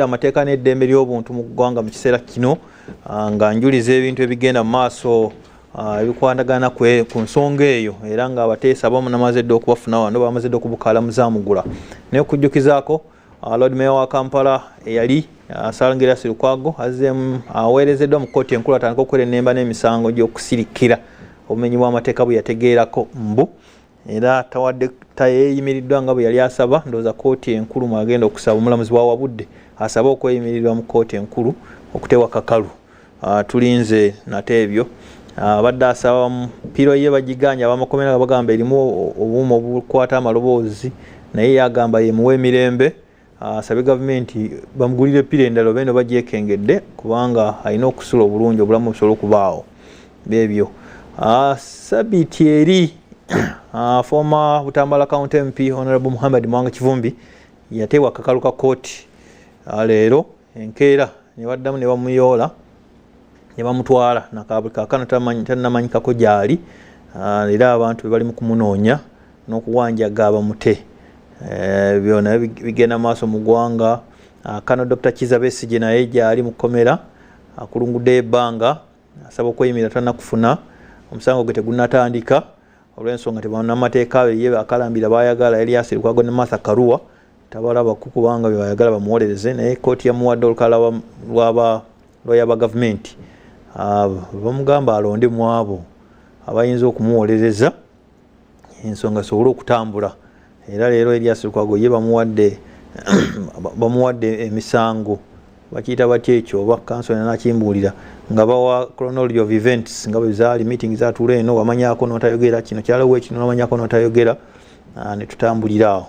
Amateeka n'eddembe ly'obuntu mu ggwanga mu kiseera kino, nga njuliza ebintu ebigenda mu maaso, ebikwatagana ku nsonga eyo, era nga abateesa abamu namaze dda okubafuna wano, bamaze dda okubukaala muzaamugula. Naye okujjukizaako, Lord Mayor wa Kampala eyali Sir Erias Lukwago azzeemu aweerezeddwa mu kkooti enkulu atandika okwerennemba n'emisango gy'okusirikira obumenyi bw'amateeka bwe yategeerako mbu era tawadde tayeyimiriddwa nga bwe yali asaba. Ndowooza kkooti enkulu mwagenda okusaba omulamuzi bwawabudde asabe okweyimirirwa mu kkooti enkulu okutewa kakalu. Tulinze nate ebyo. Abadde asaba pillow ye bagiganya abamakomera nga bagamba erimu obuuma obukwata amaloboozi, naye yagamba yemuwa emirembe. Asabe gavumenti bamugulire pillow endala oba eno bagyekengedde, kubanga alina okusula obulungi obulamu busobole okubaawo. Byebyo. Sabiiti eri, former Butambala County MP Honorable Muhammad Mwanga Kivumbi yateebwa akakalu ka kooti. Leero enkeera ne baddamu ne bamuyoola ne bamutwala, nakakano tannamanyikako gyali. Era abantu be bali mu kumunoonya n'okuwanjaga bamute. Byonna bigenda maaso mu ggwanga. Kano Dr Kiza Besigye naye gyali mu kkomera, akulunguddeyo ebbanga, asaba okweyimirira, tannakufuna, omusango gwe tegunnatandika olw'ensonga tebannamateeka be ye akalambira bayagala Erias Lukwago ne Martha Karua tabalabako, kubanga bye bayagala bamuwolereze. Naye kooti yamuwadde olukalala lwaba lawyer ba gavumenti, bamugamba alonde mu abo abayinza okumuwolereza ensonga sobole okutambula. Era leero Erias Lukwago ye bamuwadde emisango, bakiyita batya ekyo oba counsel nakimbuulira, nga bawa chronology of events nga bwe zaali, meeting zatuula eno, wamanyako notayogera, kino kyaliwo kino nomanyako notayogera, ne tutambulira awo.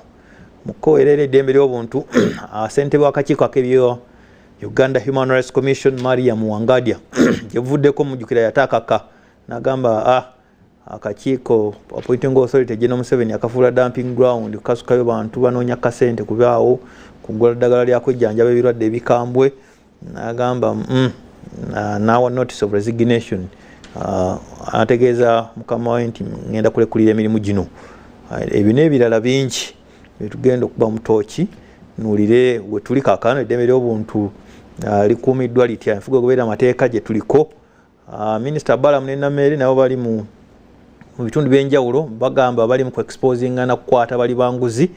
Muko era eddembe ly'obuntu, ssentebe w'akakiiko ak'ebyo Uganda Human Rights Commission Maria Wangadya gyebuvuddeko mujjukira yataakaka nagamba akakiiko appointing authority General Museveni akafuula dumping ground, kasukayo bantu banoonya kasente kubaawo kugula ddagala lya kwejjanjaba ebirwadde ebikambwe. Nagamba nawa notice of resignation, ategeeza mukama we nti ngenda kulekulira emirimu gino. Ebyo n'ebirala bingi byetugenda okuba mu tooki nuulire we tuli kaakano. Eddembe ly'obuntu likuumiddwa litya? Enfuga egoberera amateeka gye tuliko. Minisita Balaam ne Nameere nabo bali mu bitundu byenjawulo, bagamba bali mu kuexposinga na kukwata bali banguzi.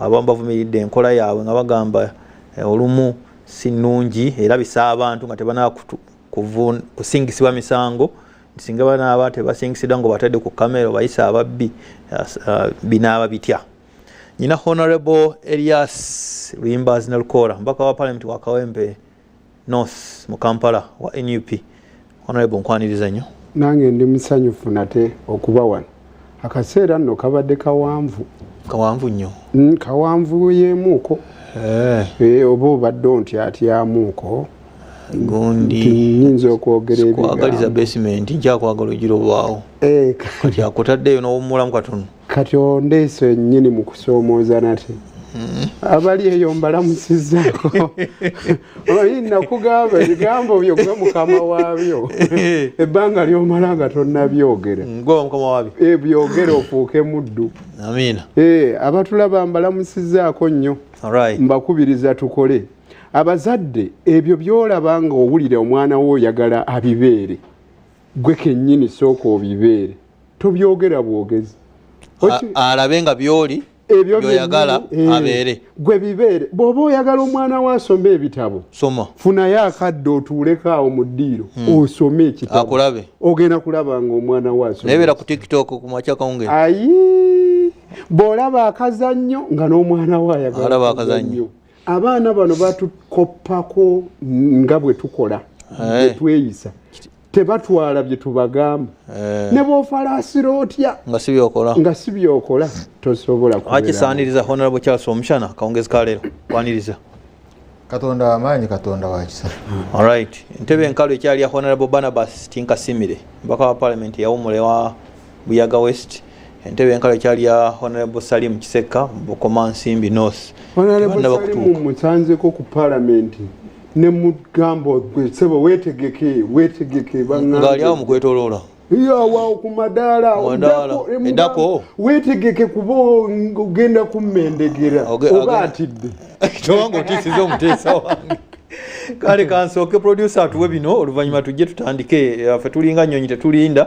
Abamu bavumiridde enkola yaabwe nga bagamba olumu si nnungi era bisa abantu nga tebanaba kusingisibwa misango. Singa banaaba tebasingisiddwa nga batadde ku kamera obayisa ababbi, binaaba bitya? Nyina Honorable Elias Luyimbazi Nalukoola, mubaka wa Parliament wa Kawempe North mu Kampala wa NUP. Honorable, nkwaniriza nnyo. Nange ndi musanyufu nate okuba wano. Akaseera nno kabadde kawanvu. Kawanvu nnyo. Kawanvu yeemuuko. Oba obadde ontyatyamuuko? Gundi. Nyinza okwogera. Ebikwagaliza basement, nkyakwagala ogira obaawo. Kati akutaddeyo n'owummulamu katono. Kati ondeese nnyini mu kusoomooza nate. Abali eyo mbalamusizzaako. Omanyi nakugamba ebigambo byo gwe mukama waabyo, ebbanga lyomala nga tonnabyogera. Gwe mukama waabyo. Byogere ofuuke muddu. Amiina. Abatulaba mbalamusizzaako nnyo. Mbakubiriza tukole. Abazadde, ebyo byolaba nga owulira omwana wo oyagala abibeere, gwe kennyini sooka obibeere, tobyogera bwogezi. Alabe nga byoli ebyo byoyagala byennyini, abeere. Gwe bibeere. Bw'oba oyagala omwana we asome ebitabo, soma. Funayo akadde otuuleko awo mu ddiiro osome ekitabo. Akulabe. Ogenda kulaba nga omwana we asoma. Naye beera ku TikTok ku makya kawungeezi. Ayi, bw'olaba akazannyo nga n'omwana we ayagala Alaba akazannyo. Abaana bano batukoppako nga bwe tukola, bwe tweyisa. Tebatwala bye tubagamba. Ne bw'ofalaasira otya nga si byokola, nga si byokola, tosobola kubeera. Akisaaniriza Honorable Charles Omushana kawungezi ka leero, kwaniriza. Katonda wamaanyi, Katonda wa kisa. Alright, entebe enkalu ekyali ya Honorable Barnabas Tinkasimire, mubaka wa Parliament yawummula wa Buyaga West. Entebe enkalu ekyali ya Honorable Salim Kisekka, Bukomansimbi North. Honorable Tebannaba Salimu kutuuka. Musanzeko ku Palamenti ne mugamba, gwe sebo weetegeke, weetegeke, baŋŋambe. Ng'ali awo mu kwetoloola. Awo ku madaala. Eddako. Weetegeke kuba ogenda kummendegera oba atidde. Tobanga otiisiza omuteesa wange. Kale kansooke producer atuwe bino, oluvannyuma tujje tutandike. Ffe tulinga nnyonyi, tetulinda.